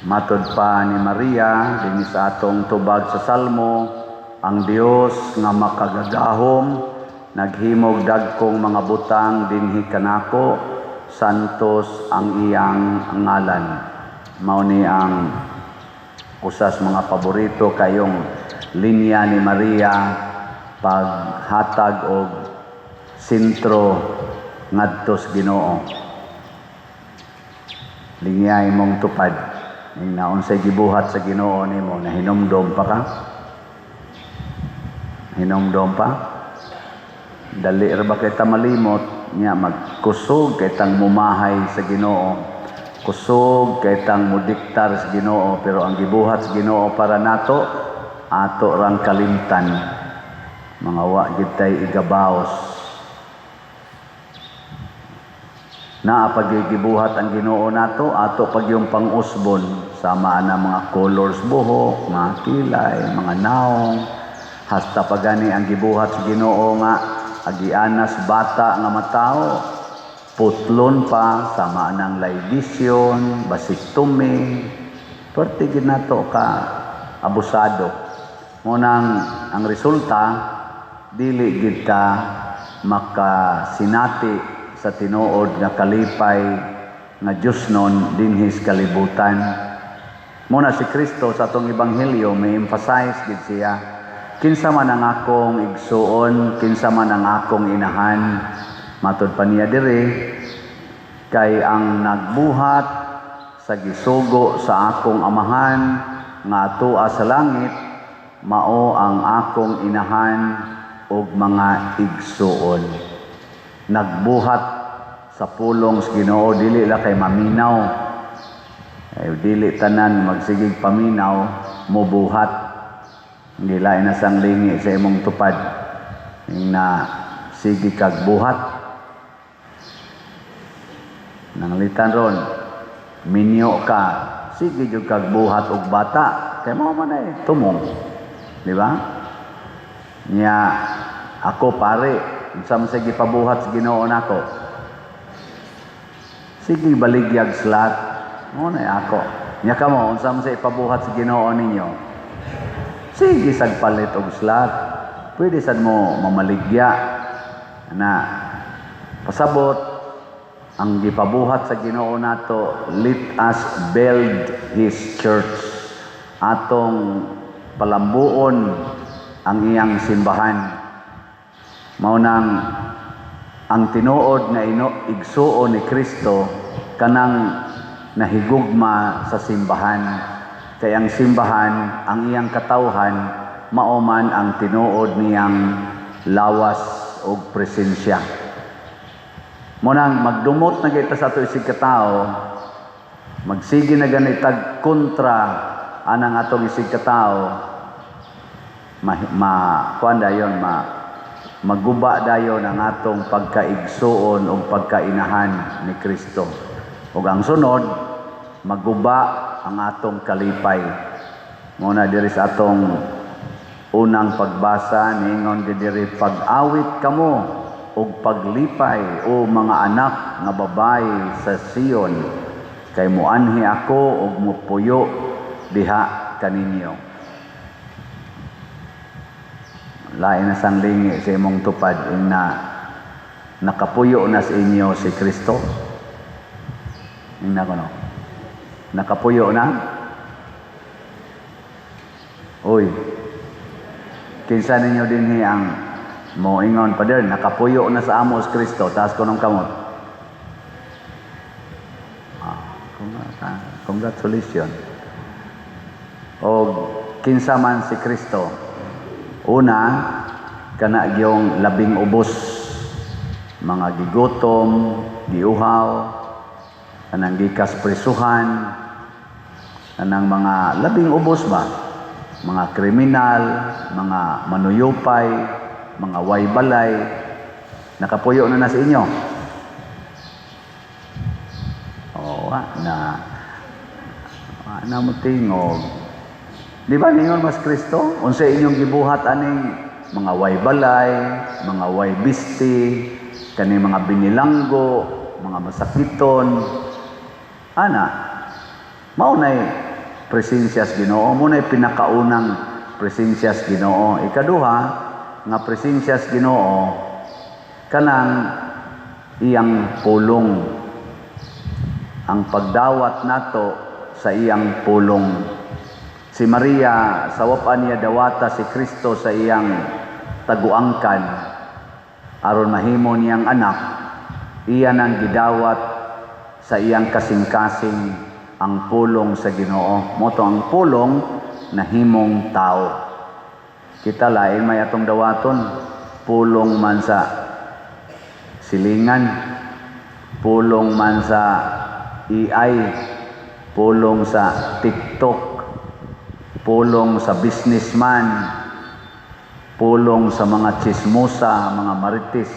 Matod pa ni Maria dinhi sa atong tubag sa Salmo, ang Dios nga makagagahom naghimog dagkong mga butang dinhi kanako, santos ang iyang ngalan. Mao ni ang usas mga paborito kayong linya ni Maria paghatag og sentro ngadto sa Ginoo. Linya imong tupad. Ning naunsay gibuhat sa Ginoo nimo, nahinumdom pa ka? Hinumdom pa? Dali ra ba kay ta malimot nya magkusog kay tang mumahay sa Ginoo. Kusog kay tang mudiktar sa Ginoo, pero ang gibuhat sa Ginoo para nato, ato rang kalimtan. Mga wa gid tay igabaos. Naa pagigibuhat ang Ginoo nato, ato pag yung pang-usbon sama na mga colors buhok, mga kilay, mga naong, hasta pagani ang gibuhat sa Ginoo nga agianas bata nga matawo, putlon pa sama nang libation, vasectomy, perti gid nato ka abusado. Mo nang ang resulta, dili gid ta makasinati sa tinuod nga kalipay nga Diyos nun dinhi sa kalibutan. Muna si Kristo sa atong ebanghelyo may emphasize gid siya. Kinsa man ang akong igsuon, kinsa man ang akong inahan. Matod pa niya diri, kay ang nagbuhat sa gisugo sa akong amahan nga atua sa langit, mao ang akong inahan ug mga igsuon. Nagbuhat sa pulong sa Ginoo, dili la kay maminaw. Ay dili tanan magsigig paminaw mobuhat. Hindi lain na sang lingi sa imong tupad. Ing na sige kag buhat. Nanglitan ron, minyo ka, sige jud kag buhat og bata. Kay mao man ay tumong. Di ba? Nya ako pare, unsa man sa gipabuhat sa Ginoo nako? Sige baligyag slat. Mo na ako. Nya kamo, unsa man sa ipabuhat sa Ginoo ninyo? Sige sag palit og slat. Pwede sad mo mamaligya na pasabot ang gipabuhat sa Ginoo nato, let us build His church. Atong palambuon ang iyang simbahan. Mao nang ang tinuod nga ino igsuon ni Kristo kanang nahigugma sa simbahan. Kay ang simbahan, ang iyang katawhan, mao man ang tinuod niyang lawas og presensya. Mo nang magdumot na kita sa ato isig katawo, magsige na ganitag kontra anang atong isig katawo, ma, ma kuan dayon, ma maguba dayon ang atong pagkaigsuon o pagkainahan ni Kristo. Ug ang sunod, maguba ang atong kalipay. Muna diri sa atong unang pagbasa, ningon diri, "Pag-awit kamo ug paglipay, o mga anak nga babayi sa Sion, kay muanhi ako ug mupuyo diha kaninyo." Lain na sang lingi sa imong tupad ing na nakapuyo na sa inyo si Kristo. Ing na kuno. Nakapuyo na? Uy. Kinsa ninyo dinhi ang moingon, "Pader, nakapuyo na sa amo si Kristo"? Taas ko ng kamot. Ah, congratulations. O kinsa man si Kristo? Una, kana gyung labing ubos, mga gigutom, giuhaw, kanang gikas presuhan, kanang mga labing ubos ba, mga kriminal, mga manuyupay, mga waybalay, nakapuyo na na sa inyo. Oo, na wa na mo tingog. Di ba ningon mas Kristo? Unsa inyong gibuhat aning mga waybalay, mga waybisti, kani mga binilanggo, mga masakiton. Ana, mao nay Presensya sa Ginoo mo na pinakaunang presensya sa Ginoo. Ikaduha nga presensya sa Ginoo, kanang iyang pulong, ang pagdawat nato sa iyang pulong. Si Maria, sa wa pa niya dawata si Kristo sa iyang taguangkan aron mahimo niyang anak, iya nang gidawat sa iyang kasing-kasing ang pulong sa Ginoo. Mao to ang pulong nahimong tao. Kita, lain may atong dawaton, pulong man sa silingan, pulong man sa AI, pulong sa TikTok, pulong sa businessman, pulong sa mga chismosa, mga marites.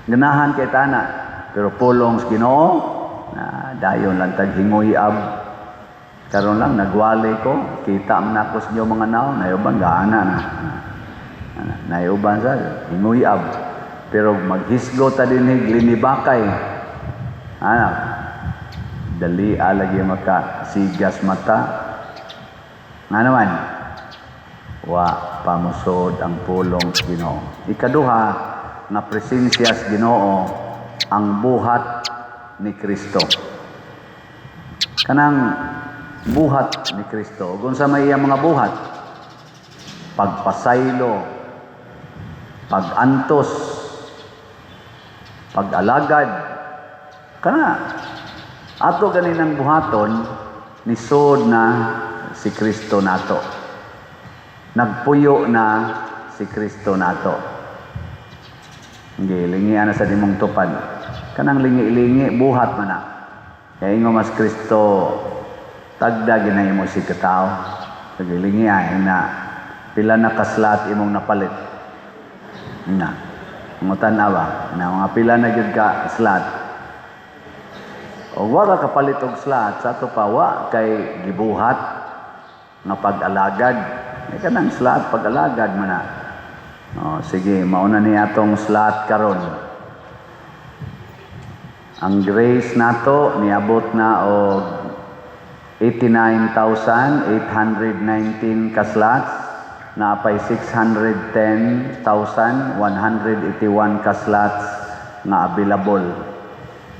Ganahan kay tana, pero pulong sa Ginoo, na dayon lang tag hingoy-ab. Karon lang nagwali ko, kita man ako sa inyo mga naon, nayuban gaana na. Nayuban sa hingoy-ab. Pero maghisgo ta dinhig linibakay. Anak, dali lagi maka sigas mata. Nga naman, wa pamusod ang pulong sa Ginoo. Ikaduha nga presensya sa Ginoo, ang buhat ni Kristo. Kanang buhat ni Kristo. Kung sa may iyang mga buhat, pagpasaylo, pagantos, pag-alagad, kana ato ganinang buhaton, nisod na si Kristo nato. Nagpuyo na si Kristo nato. Hindi, lingian na sa nimong tupad. Kanang lingi-lingi, buhat man na. Kaya ingo mas Kristo, tagda ginay mo si katao. Sige, lingi na. Pila na ka-slot imong napalit? Na. Ngutan ba? Na mga pila na gyud ka slot. O wa ka kapalit og slot sa ato pa, wa kay gibuhat nga pag-alagad. May kanang slot, pag-alagad man na. O, sige, mauna ni atong slot karon. Ang grace nato niabot na og 89,819 ka slots, naapay 610,181 ka slots nga available.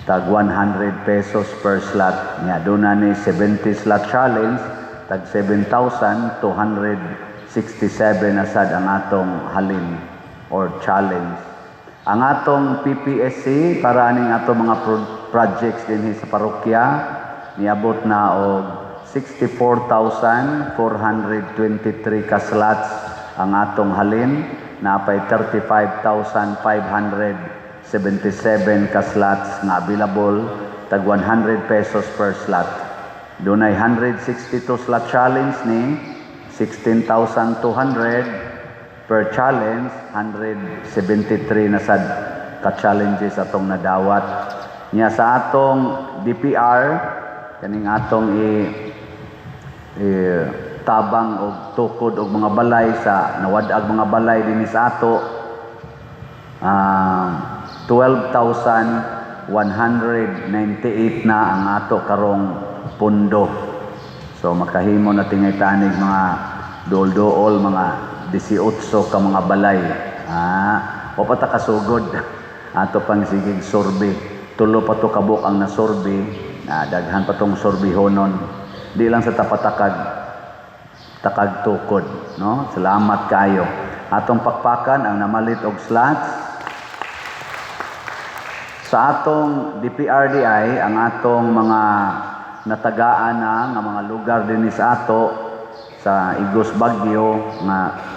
Tag 100 pesos per slot. Nya doon na ni 70 slot challenge, tag 7,267 na sad ang atong halin or challenge. Ang atong PPSC para aning atong mga projects dinhi sa parokya niabot na og 64,423 ka slots ang atong halin, napay 35,577 ka slots nga available, tag 100 pesos per slot. Dunay 162 slot challenge ni 16,200 per challenge, 173 na sad ka challenges atong nadawat. Nya sa atong DPR, kaning atong i tabang og tukod og mga balay sa nawad-ag mga balay dinhi sa ato, 12,198 na ang ato karong pundo. So makahimo na tingay tanig mga duol-duol, mga 18 ka mga balay. Wa pa ta kasugod. Ato pang sigig survey. Tulo pa to kabuk ang nasurvey. Na daghan pa tong surveyhonon. Di lang sa tapatakag takag tukod, no? Salamat kayo. Atong pakpakan ang namalit og slots. Sa atong DPRDI, ang atong mga natagaan na nga mga lugar dinhi sa ato sa Igos Bagyo nga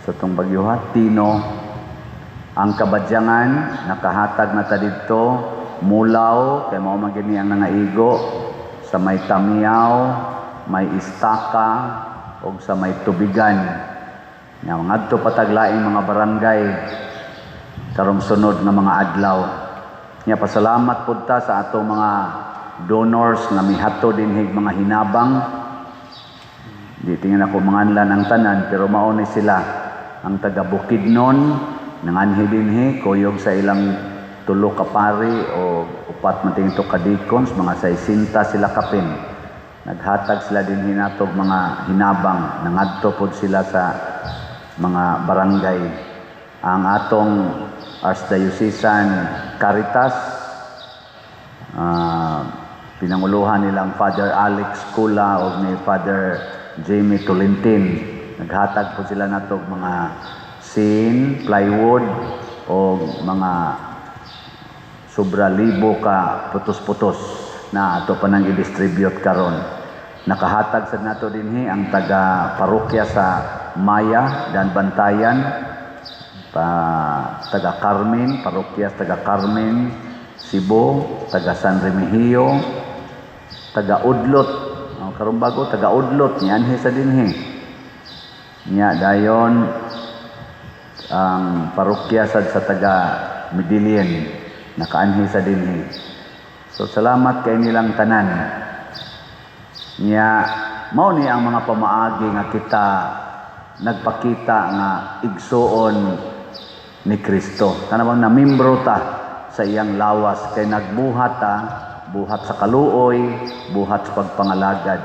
sa tong bagyo ha, Tino, ang Kabadyangan, nakahatag na ta didto, Mulaw, kay mao man gini ang nangaigo, sa may Tamiyaw, may Istaka, ug sa may Tubigan. Nya ngadto pataglaing mga barangay karong sunod nga mga adlaw. Nya pasalamat pud ta sa atong mga donors nga mihato dinhig mga hinabang. Di tingnan ako manganlan ang tanan, pero mao ni sila ang taga Bukidnon, nanganhi dinhi kuyog sa ilang tulo ka pari o upat man tingin to ka deacons, mga 60 sila kapin. Naghatag sila dinhi nato og mga hinabang, nangadto pod sila sa mga barangay. Ang atong Archdiocesan Caritas, pinanguluhan nilang Father Alex Kula o ni Father Jamie Tolentin. Naghatag po sila nato og mga sin, plywood o mga sobra libo ka putos-putos na ato pa nang i-distribute karon. Nakahatag sa nato dinhi ang taga parokya sa Maya, Daanbantayan, pa taga Carmen, parokya sa taga Carmen, Cebu, taga San Remigio, taga Udlot. Oh, karon bago taga Udlot nianhi sa dinhi. Nya dayon ang parokya sad sa taga Medellin nakaanhi sa dinhi. So salamat kay nilang tanan. Nya mao ni ang mga pamaagi nga kita nagpakita nga igsuon ni Kristo. Kanang namimbro ta sa iyang lawas kay nagbuhat ta, buhat sa kaluoy, buhat sa pagpangalagad.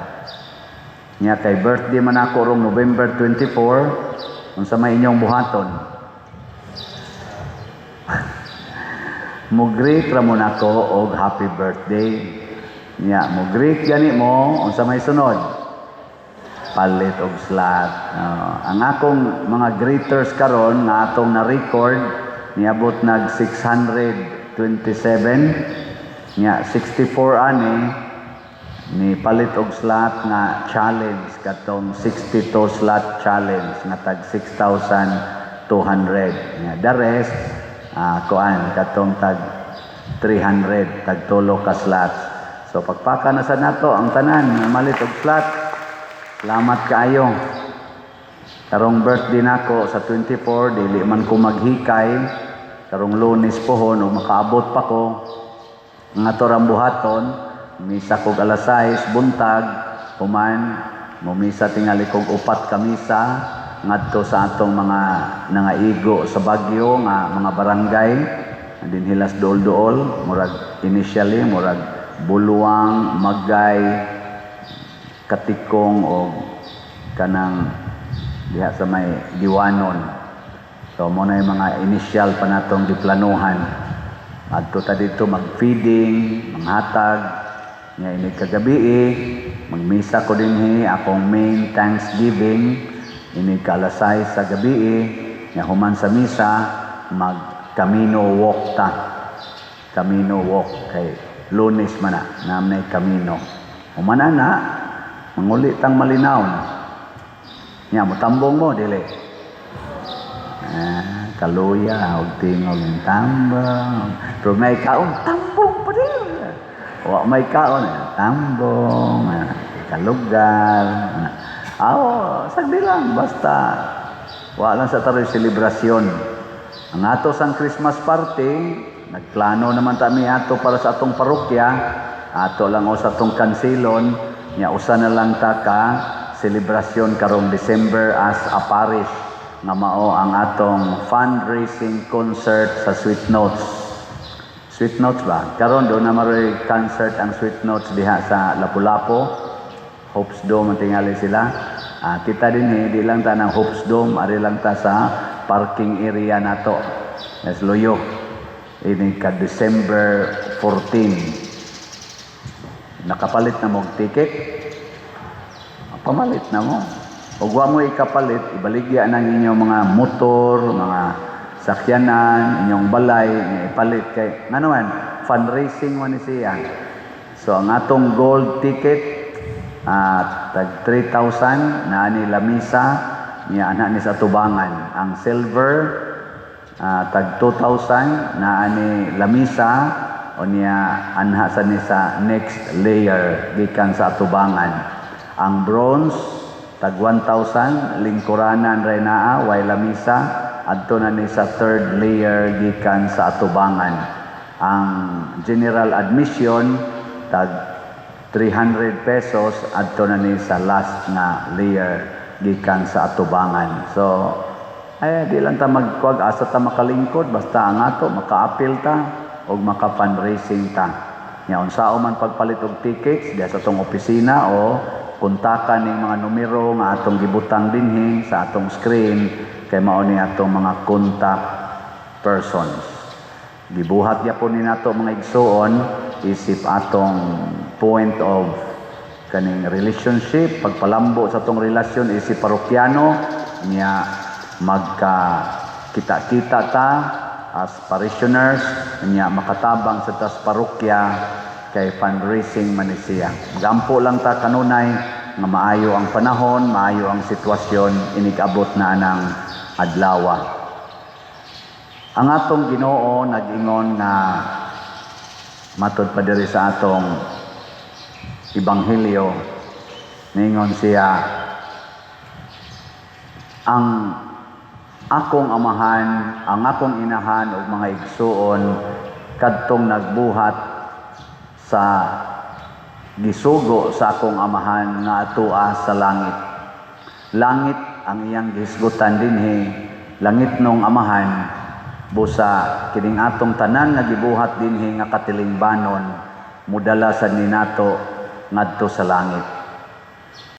Nya kay birthday man ako rong November 24, unsa may inyong buhaton? Mo-greet ra mo nako og happy birthday. Nya mo-greet gani mo, unsa may sunod? Palit og slot. Ang akong mga greeters karon nga atong na-record niabot nag 627. Nya 64 ani ni palit og slot nga challenge, katong 62 slot challenge nga tag 6,200. Nya the rest, kuan, katong tag 300, tag tulo ka slots. So pagpaka na sa nato ang tanan nga malit og slot. Salamat kaayo. Karong birthday nako sa 24, dili man ko maghikay. Karong Lunes pohon o makaabot pa ko. Ang ato rang buhaton, misa kog alas 6 buntag, human mumisa tingali kog upat ka misa ngadto sa atong mga nangaigo sa bagyo nga mga barangay dinhilas duol-duol, murag initially murag Buluang, Magay, Katikong o kanang diha sa may Diwanon. So mo na yung mga initial pa natong giplanuhan. Adto ta dito mag-feeding, manghatag, nya inig kagabi magmisa ko dinhi akong main Thanksgiving inig ka alas 6 sa gabi. Nya human sa misa, mag Camino walk ta. Camino walk kay Lunes man na, naam Camino. Human na, manguli tang Malinawon. Nya motambong mo dili? Ah, kaluya og tingog ng tambong. Pero may kaon, tambong pa din. Wa may kaon, tambong, kalugar. Ah, oh, sagdi lang, basta wa lang sa taroy selebrasyon. Ang ato sang Christmas party, nagplano naman ta mi ato para sa atong parokya, ato lang o sa atong kansilon, nya usa na lang ta ka selebrasyon karong December as a parish nga mao ang atong fundraising concert sa Sweet Notes. Sweet Notes ba? Karon do na maroy concert ang Sweet Notes diha sa Lapu-Lapu. Hopes Dome ang tingali sila. Kita din eh, di lang ta ng Hopes Dome, ari lang ta sa parking area nato. Yes, Luyo. Ini ka December 14. Nakapalit na mo og ticket? Pamalit na mo. Ug wa mo ikapalit, ibaligya nang inyong mga motor, mga sakyanan, inyong balay, nga ipalit kay ngano man, fundraising man ni siya. So ang atong gold ticket, tag 3,000 na ni lamisa niya ana ni sa tubangan. Ang silver, tag 2,000 na ani lamisa o niya anha sa ni sa next layer gikan sa atubangan. Ang bronze tag 1,000, lingkuranan ray naa, way lamisa, adto na ni sa third layer gikan sa atubangan. Ang general admission tag 300 pesos, adto na ni sa last nga layer gikan sa atubangan. So ay di lang ta magkuwag, asa ta makalingkod, basta ang ato makaapil ta og maka-fundraising ta. Nya unsao man pagpalit og tickets diha sa atong opisina o kontakan ning mga numero nga atong gibutang dinhi sa atong screen kay mao ni atong mga contact persons. Gibuhat gyapon ni nato, mga igsuon, isip atong point of kaning relationship, pagpalambo sa atong relasyon isip parokyano niya, magka kita-kita ta as parishioners niya, makatabang sa tas parokya kay fundraising man ni siya. Gampo lang ta kanunay nga maayo ang panahon, maayo ang sitwasyon inig-abot na anang adlawa. Ang atong Ginoo nag-ingon nga matod pa diri sa atong ebanghelyo, ningon siya, "Ang akong amahan, ang akong inahan ug mga igsuon kadtong nagbuhat sa gisugo sa akong Amahan nga atua sa langit." Langit ang iyang gihisgutan dinhi, langit nong Amahan, busa kining atong tanan nga gibuhat dinhi nga katilingbanon mudala sad ni nato ngadto sa langit.